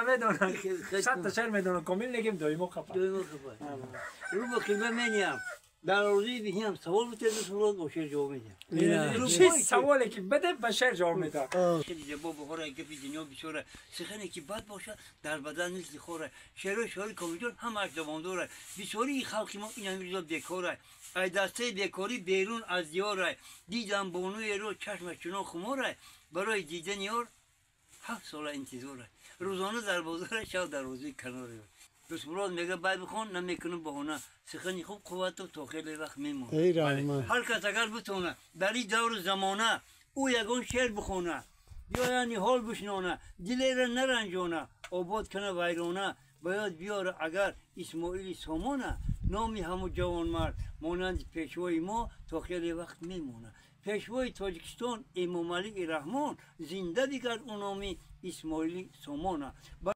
Медонам, 100 та шеър медонам, комил негим, доимо хапа. Доимо хапа. Рӯ ба қибла мениям, дар орзуи биҳиям, савол битед, савол бо шеър ҷавоб медиҳам. Чи саволе ки биде, ба шеър ҷавоб медиҳам. Хеле зебо бухора, гапи дунё бисёра, сухане ки бад бошад, дар бадан мисли хора. Шеърҳои шоири Комилҷон ҳамааш давомдора. Бисёрии халқи мо ин ҳамин рӯзо бекора, ай дастаи бекорӣ берун аз диёра. Дидам бонуеро, чашмаш чунон хумора, барои дидани ёр 7 сола интизора, рӯзона дар бозора, шав дар рӯзии канори. Дӯстмурод мега: «Бай бихон, намекунам баҳона, сухани хуб қуввату то хеле вақт мемонад. Ҳар кас агар битона дар ин давру замона ӯ ягон шеър бихона, ё ниҳол бишнона, дилеро наранҷона, обод кана вайрона, ба ёд биёра агар Исмоили Сомона, номи ҳамун ҷавонмард монанди пешвои мо то хеле вақт мемонад. Пешвои Тоҷикистон Эмомалии Раҳмон, зинда бигард ӯ номи Исмоили Сомона».